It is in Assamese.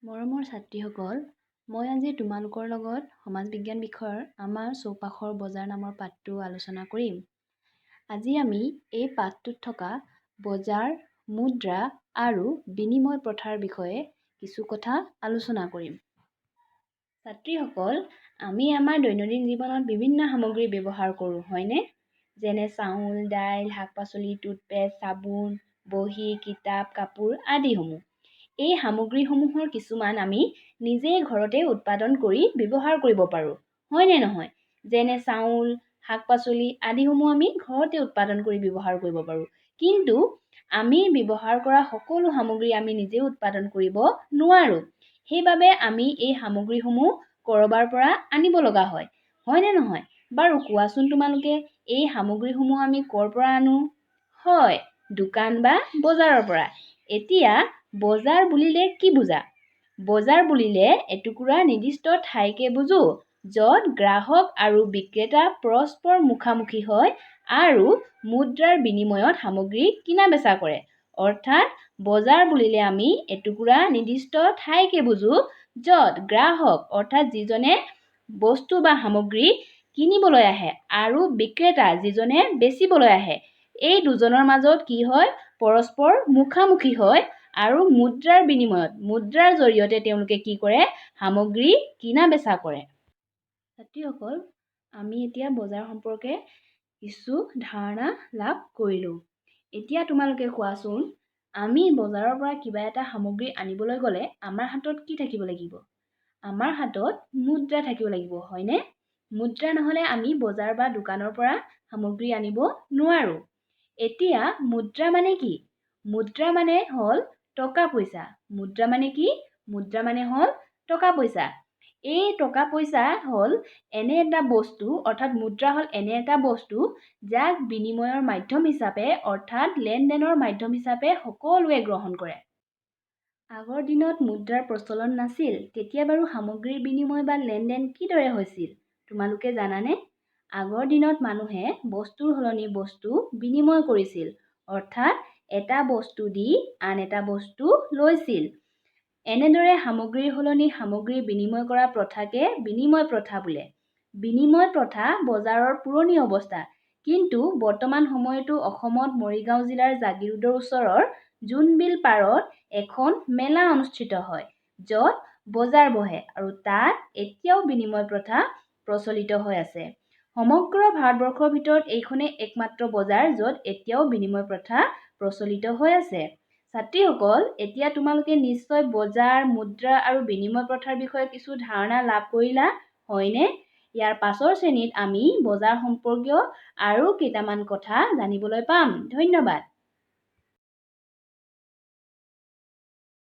মৰমৰ ছাত্ৰীসকল, মই আজি তোমালোকৰ লগত সমাজ বিজ্ঞান বিষয়ৰ আমাৰ চৌপাশৰ বজাৰ নামৰ পাঠটো আলোচনা কৰিম। আজি আমি এই পাঠটোত থকা বজাৰ, মুদ্ৰা আৰু বিনিময় প্ৰথাৰ বিষয়ে কিছু কথা আলোচনা কৰিম। ছাত্ৰীসকল, আমি আমাৰ দৈনন্দিন জীৱনত বিভিন্ন সামগ্ৰী ব্যৱহাৰ কৰোঁ, হয়নে? যেনে চাউল, দাইল, শাক পাচলি, টুথপেষ্ট, চাবোন, বহী, কিতাপ, কাপোৰ আদিসমূহ। এই সামগ্ৰীসমূহৰ কিছুমান আমি নিজেই ঘৰতে উৎপাদন কৰি ব্যৱহাৰ কৰিব পাৰোঁ, হয়নে নহয়? যেনে চাউল, শাক পাচলি আদিসমূহ আমি ঘৰতে উৎপাদন কৰি ব্যৱহাৰ কৰিব পাৰোঁ। কিন্তু আমি ব্যৱহাৰ কৰা সকলো সামগ্ৰী আমি নিজে উৎপাদন কৰিব নোৱাৰোঁ। সেইবাবে আমি এই সামগ্ৰীসমূহ ক'ৰবাৰ পৰা আনিব লগা হয়, হয়নে নহয়? বাৰু কোৱাচোন তোমালোকে, এই সামগ্ৰীসমূহ আমি ক'ৰ পৰা আনো? হয়, দোকান বা বজাৰৰ পৰা। এতিয়া বজাৰ বুলিলে কি বুজা? বজাৰ বুলিলে এটুকুৰা নিৰ্দিষ্ট ঠাইকে বুজো, য'ত গ্ৰাহক আৰু বিক্ৰেতা পৰস্পৰ মুখামুখি হয় আৰু মুদ্ৰাৰ বিনিময়ত সামগ্ৰী কিনা বেচা কৰে। অৰ্থাৎ বজাৰ বুলিলে আমি এটুকুৰা নিৰ্দিষ্ট ঠাইকে বুজো, য'ত গ্ৰাহক, অৰ্থাৎ যিজনে বস্তু বা সামগ্ৰী কিনিবলৈ আহে, আৰু বিক্ৰেতা, যিজনে বেচিবলৈ আহে, এই দুজনৰ মাজত কি হয়? পৰস্পৰ মুখামুখি হয় আৰু মুদ্ৰাৰ বিনিময়ত, মুদ্ৰাৰ জৰিয়তে তেওঁলোকে কি কৰে? সামগ্ৰী কিনা বেচা কৰে। ছাত্ৰীসকল, আমি এতিয়া বজাৰ সম্পৰ্কে কিছু ধাৰণা লাভ কৰিলোঁ। এতিয়া তোমালোকে কোৱাচোন, আমি বজাৰৰ পৰা কিবা এটা সামগ্ৰী আনিবলৈ গ'লে আমাৰ হাতত কি থাকিব লাগিব? আমাৰ হাতত মুদ্ৰা থাকিব লাগিব, হয়নে? মুদ্ৰা নহ'লে আমি বজাৰ বা দোকানৰ পৰা সামগ্ৰী আনিব নোৱাৰোঁ। এতিয়া মুদ্ৰা মানে কি? মুদ্ৰা মানে হ'ল টকা পইচা। মুদ্ৰা মানে কি? মুদ্ৰা মানে হ'ল টকা পইচা। এই টকা পইচা হ'ল এনে এটা বস্তু, অৰ্থাৎ মুদ্ৰা হ'ল এনে এটা বস্তু, যাক বিনিময়ৰ মাধ্যম হিচাপে, অৰ্থাৎ লেনদেনৰ মাধ্যম হিচাপে সকলোৱে গ্ৰহণ কৰে। আগৰ দিনত মুদ্ৰাৰ প্ৰচলন নাছিল। তেতিয়া বাৰু সামগ্ৰীৰ বিনিময় বা লেনদেন কিদৰে হৈছিল, তোমালোকে জানানে? আগৰ দিনত মানুহে বস্তুৰ সলনি বস্তু বিনিময় কৰিছিল, অৰ্থাৎ এটা বস্তু দি আন এটা বস্তু লৈছিল। এনেদৰে সামগ্ৰীৰ সলনি সামগ্ৰী বিনিময় কৰা প্ৰথাকে বিনিময় প্ৰথা বোলে। বিনিময় প্ৰথা বজাৰৰ পুৰণি অৱস্থা। কিন্তু বৰ্তমান সময়তো অসমত মৰিগাঁও জিলাৰ জাগীৰোডৰ ওচৰৰ জোনবিল পাৰত এখন মেলা অনুষ্ঠিত হয়, য'ত বজাৰ বহে আৰু তাত এতিয়াও বিনিময় প্ৰথা প্ৰচলিত হৈ আছে। সমগ্ৰ ভাৰতবৰ্ষৰ ভিতৰত এইখনেই একমাত্ৰ বজাৰ, য'ত এতিয়াও বিনিময় প্ৰথা প্ৰচলিত হৈ আছে। ছাত্ৰীসকল, এতিয়া তোমালোকে নিশ্চয় বজাৰ, মুদ্ৰা আৰু বিনিময় প্ৰথাৰ বিষয়ে কিছু ধাৰণা লাভ কৰিলা, হয়নে? ইয়াৰ পাছৰ শ্ৰেণীত আমি বজাৰ সম্পৰ্কীয় আৰু কেইটামান কথা জানিবলৈ পাম। ধন্যবাদ।